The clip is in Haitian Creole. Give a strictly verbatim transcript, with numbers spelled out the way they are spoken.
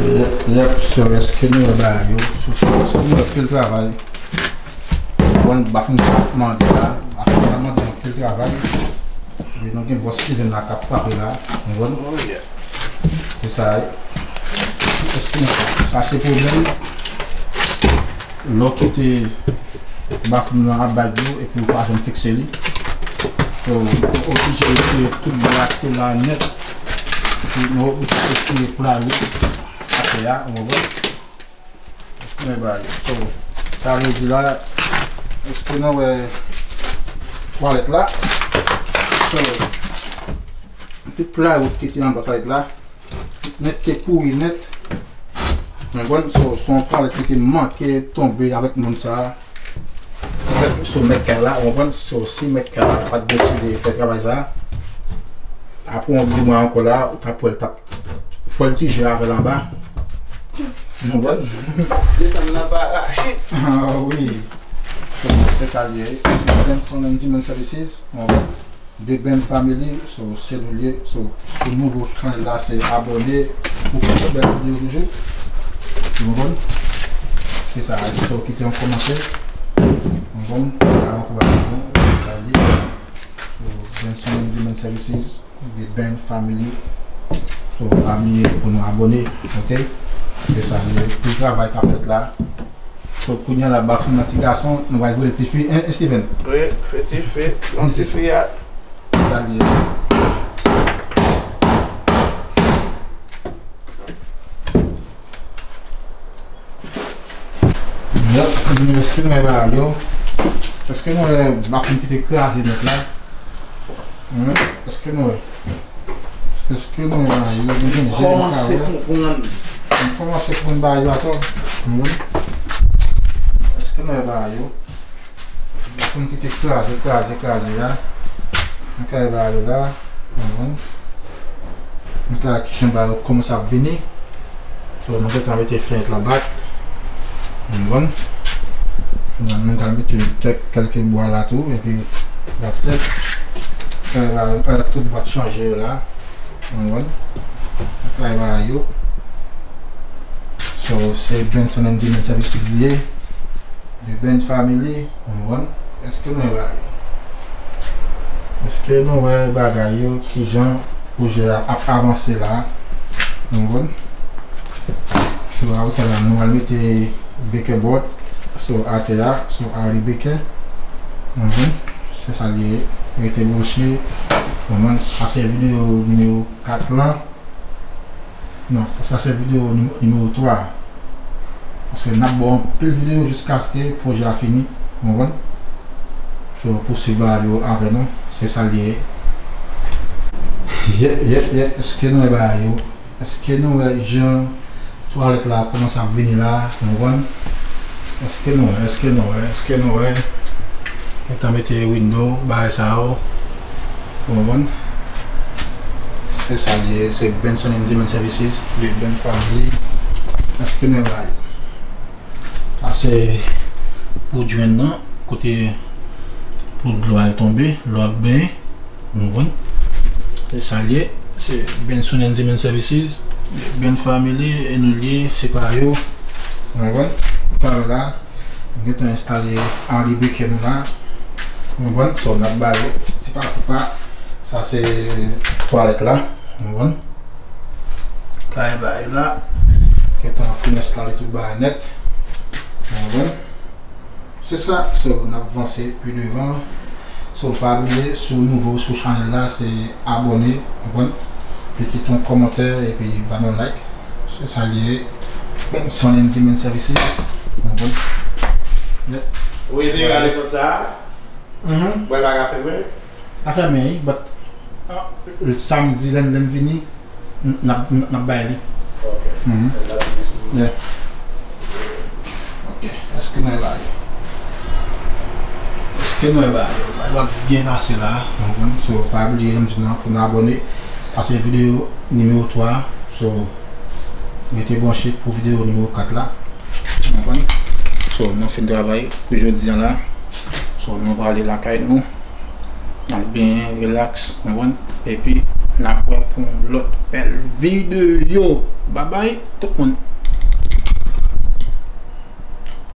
Yep, yep, so, èske nou wè bagay yo? So, so, èske nou wè pil travay? Bon, bafounen mande la, bafounen mande anpil travay. Epi nou gen bòs Steven la k ap frape la, ou konprann? Oh, yeah. Se sa, wi. Èske nou, sa se pwoblèm. Lè w kite bafounen nan ap bay dlo epi ou pa janm fikse li. So, nou oblije retire tout blak ki la nèt. Epi nou oblije retire plywood atè a, ou konprann? Men bagay. So, sa vle di la, èske nou wè twalèt la? So, tout plywood ki te anba twalèt la, nèt te pouri nèt. Ou konprann? So, se yon twalèt ki te manke tonbe avèk moun sa a. Avèk so mèt kay la, ou konprann? So, si mèt kay la pa t deside fè travay sa a, apre yon de mwa ankò la, ou t ap wè l t ap fè l ti jwe avè l anba. Ou konprann? Desann nan pa rache. Ah wi. So, se sa l ye. Benson and Demon Services, ou konprann? The Ben Family, so, se nou l ye. So, sou nouvo chanèl la, se abòne pou plis bèl videyo toujou. Ou konprann? Se sa, so, kite yon kòmantè. Ou konprann? Sa ankouraje nou, se sa l ye. So, Benson and Demon Services, The Ben Family. So, pa bliye pou nou abòne, ok? Se sa l ye. Pou travay k ap fèt la. So, kounye a la, bafounen ti gason, nou pral voye l tifi, hein, Steven? Wi, fè tifi, yon tifi a. Sa l ye. Yep, nou, èske nou wè bagay yo? Èske nou wè bafounen ki te kraze nèt la? Hmm? Èske nou wè? Èske nou wè bagay yo? Nou gen je nou ka wè. Kòmanse konprann. Nou kòmanse konprann bagay yo atò. Hmm? Èske nou wè bagay yo? Bafounen ki te kraze, kraze, kraze a. Nou ka wè bagay yo la. Hmm. Nou ka wè kijan bagay yo kòmanse ap vini. So, nou gentan mete fenèt la back. Ou konprann? Founan nou pral mete kèk, kèlke bwa la tou, epi that's it. Kay la, kay tout bwa chanje yo la. Ou konprann? Kay la yo. So, se Benson and Demon Services li ye. The Ben Family, ou konprann? Èske nou wè bagay yo? Èske nou wè bagay yo? Kijan pwojè a ap avanse la? Ou konprann? So, apre sa la, nou al mete beker board, so, atè a, so, Arly Beker. Ou konprann? Se sa l ye, rete branche. Ou konprann? Sa se videyo nimewo kat lan. Non, sa, sa se videyo nim-, nimewo twa. Paske n ap ba w anpil videyo jiskaske pwojè a fini. Ou konprann? So, pou swiv bagay yo avè nou, se sa l ye. Yep, yep, yep. Èske nou wè bagay yo? Èske nou wè jan twalèt la kòmanse ap vini la? Ou konprann? Èske nou wè? Èske nou wè? Èske nou wè? Gentan mete window, bagay sa yo. Ou konprann? Se sa l ye, se Benson and Demon Services, le Ben Family. Èske nou wè bagay? Sa se pou drain nan, kote pou dlo al tonbe, lè w ap benyen. Ou konprann? Se sa l ye. Se Benson and Demon Services, Ben Family, e nou l ye, se pa yo. Ou konprann? Ou ka wè la, nou gentan enstale Arly Beker nou la. Ou konprann? So, n ap ba yo tipa tipa. Sa se twalèt la. Ou konprann? Kay ba yo la. Gentan fin enstale tout bagay nèt. Ou konprann? Se sa, so, n ap vanse pi devan. So, pa bliye, si w nouvo sou chanèl la, se abòne, ou konprann? Epi kite yon kòmantè, epi ba nou like. Se sa l ye. Benson and Demon Services, ou konprann? Yep. Ou eseye rale pòt sa a? Mhm. Bon, l pa ka fèmen? L ka fèmen, wi, but, ah, samdi, lè, lè m vini, n, n ap, n, n ap bay li. Ok. Mhm. L ap vini sou. Yeah. Ok. Èske nou wè bagay yo? Èske nou wè bagay yo? Bagay yo ap byen pase la. Ou konprann? So, pa bliye, jan m di nou an, pou nou abòne. Sa se videyo nimewo twa. So, rete branche pou videyo nimewo kat la. Ou konprann? So, nou fin travay pou jodi a la. So, nou prale lakay nou. N al benyen, relax, ou konprann? Epi, N ap wè pou yon lòt bèl videyo. Babay, tout moun.